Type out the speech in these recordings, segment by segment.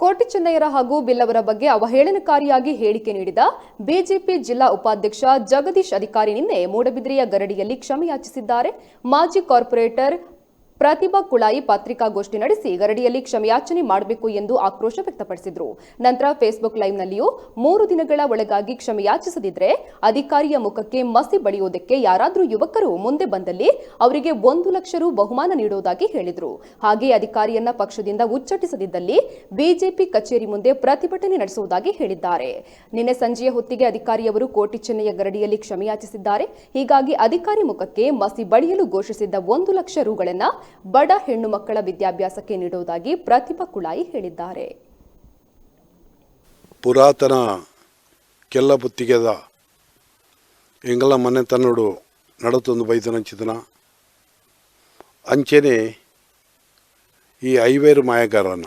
ಕೋಟಿ ಚೆನ್ನಯ್ಯರ ಹಾಗೂ ಬಿಲ್ಲವರ ಬಗ್ಗೆ ಅವಹೇಳನಕಾರಿಯಾಗಿ ಹೇಳಿಕೆ ನೀಡಿದ ಬಿಜೆಪಿ ಜಿಲ್ಲಾ ಉಪಾಧ್ಯಕ್ಷ ಜಗದೀಶ್ ಅಧಿಕಾರಿ ನಿನ್ನೆ ಮೂಡಬಿದ್ರೆಯ ಗರಡಿಯಲ್ಲಿ ಕ್ಷಮೆಯಾಚಿಸಿದ್ದಾರೆ. ಮಾಜಿ ಕಾರ್ಪೊರೇಟರ್ ಪ್ರತಿಭಾ ಕುಳಾಯಿ ಪತ್ರಿಕಾಗೋಷ್ಠಿ ನಡೆಸಿ ಗರಡಿಯಲ್ಲಿ ಕ್ಷಮೆಯಾಚನೆ ಮಾಡಬೇಕು ಎಂದು ಆಕ್ರೋಶ ವ್ಯಕ್ತಪಡಿಸಿದರು. ನಂತರ ಫೇಸ್ಬುಕ್ ಲೈವ್ನಲ್ಲಿಯೂ 3 ದಿನಗಳ ಒಳಗಾಗಿ ಕ್ಷಮೆಯಾಚಿಸದಿದ್ರೆ ಅಧಿಕಾರಿಯ ಮುಖಕ್ಕೆ ಮಸಿ ಬಳಿಯುವುದಕ್ಕೆ ಯಾರಾದರೂ ಯುವಕರು ಮುಂದೆ ಬಂದಲ್ಲಿ ಅವರಿಗೆ 1 ಲಕ್ಷ ರು ಬಹುಮಾನ ನೀಡುವುದಾಗಿ ಹೇಳಿದರು. ಹಾಗೆಯೇ ಅಧಿಕಾರಿಯನ್ನ ಪಕ್ಷದಿಂದ ಉಚ್ಚಾಟಿಸದಿದ್ದಲ್ಲಿ ಬಿಜೆಪಿ ಕಚೇರಿ ಮುಂದೆ ಪ್ರತಿಭಟನೆ ನಡೆಸುವುದಾಗಿ ಹೇಳಿದ್ದಾರೆ. ನಿನ್ನೆ ಸಂಜೆಯ ಹೊತ್ತಿಗೆ ಅಧಿಕಾರಿಯವರು ಕೋಟಿ ಚೆನ್ನಯ್ಯ ಗರಡಿಯಲ್ಲಿ ಕ್ಷಮೆಯಾಚಿಸಿದ್ದಾರೆ. ಹೀಗಾಗಿ ಅಧಿಕಾರಿ ಮುಖಕ್ಕೆ ಮಸಿ ಬಳಿಯಲು ಘೋಷಿಸಿದ್ದ 1 ಲಕ್ಷ ರುಗಳನ್ನು ಬಡ ಹೆಣ್ಣು ಮಕ್ಕಳ ವಿದ್ಯಾಭ್ಯಾಸಕ್ಕೆ ನೀಡುವುದಾಗಿ ಪ್ರತಿಭಾ ಕುಳಾಯಿ ಹೇಳಿದ್ದಾರೆ. ಪುರಾತನ ಕೆಲ್ಲ ಪುತ್ತಿಗೆದ ಎಂಗಲ ಮನೆತನಡು ನಡತೊಂದು ಬೈದನಂಚಿದನ. ಅಂಚೆನೆ ಈ ಐವೇರು ಮಾಯಗಾರನ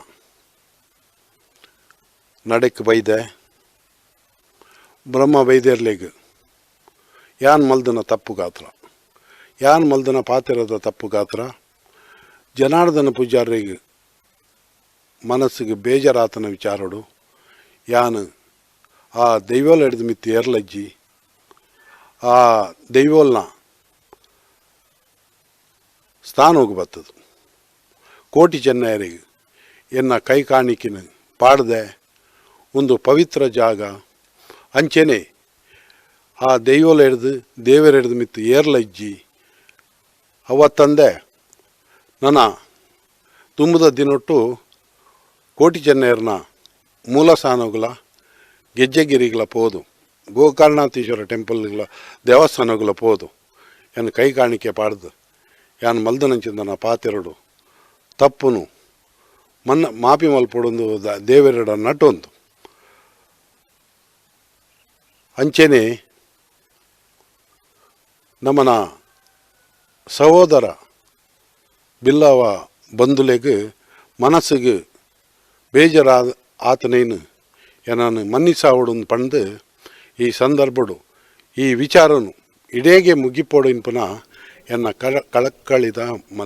ನಡೆಕ್ ಬೈದೆ. ಬ್ರಹ್ಮ ಬೈದೇರ್ಲೆಗ್ ಯಾನ್ ಮಲ್ದನ ತಪ್ಪು ಗಾತ್ರ, ಯಾನ್ ಮಲ್ದನ ಪಾತೆರದ ತಪ್ಪು ಗಾತ್ರ, ಜನಾರ್ದನ ಪೂಜಾರಿಗೆ ಮನಸ್ಸಿಗೆ ಬೇಜಾರಾತನ ವಿಚಾರಡು ಯಾನ್ ಆ ದೈವೋಲ ಹಿಡಿದು ಮಿತ್ತಿ ಏರ್ಲಜ್ಜಿ, ಆ ದೈವೋಲ್ನ ಸ್ಥಾನೋಗು ಬತ್ತದು ಕೋಟಿ ಚೆನ್ನಯರಿಗೆ ಎನ್ನ ಕೈ ಕಾಣಿಕಿನ ಪಾಡ್ದೆ. ಒಂದು ಪವಿತ್ರ ಜಾಗ. ಅಂಚೆನೆ ಆ ದೈವೋಲ ಹಿಡ್ದು, ದೇವರ ಹಿಡ್ದು ಮಿತ್ತು ಏರ್ಲಜ್ಜಿ. ಅವತ್ತಂದೆ ನನ್ನ ತುಂಬದ ದಿನೊಟ್ಟು ಕೋಟಿ ಚೆನ್ನಯರ್ನ ಮೂಲ ಸ್ಥಾನಗಳ ಗೆಜ್ಜೆಗಿರಿಗಳ ಪೋದು, ಗೋಕರ್ಣಾಥೀಶ್ವರ ಟೆಂಪಲ್ಗಳ ದೇವಸ್ಥಾನಗಳ ಪೋದು, ಎನ್ ಕೈ ಕಾಣಿಕೆ ಪಾಡ್ದು, ಯಾನ್ ಮಲ್ದನಂಚಿಂದನ ಪಾತೆರಡು ತಪ್ಪುನು ಮನ್ನ ಮಾಪಿ ಮಲ್ಪೊಡೊಂದು ದೇವೆರಡ ನಟೊಂದು. ಅಂಚೆನೆ ನಮನ ಸಹೋದರ ಬಿಲ್ಲವ ಬಂಧುಲೆಗ್ ಮನಸ್ಸಿಗೆ ಬೇಜಾರಾದ ಆತನೇನು ಎನನ್ ಮನ್ನಿಸಾವೊಡು ಪಂದ್ ಈ ಸಂದರ್ಭಡು ಈ ವಿಚಾರನು ಇಡೇಗೆ ಮುಗಿಪೋಡು ಇನ್ಪುನ ಎನ್ನ ಕಳಕಳಿದ ಮನವಿ.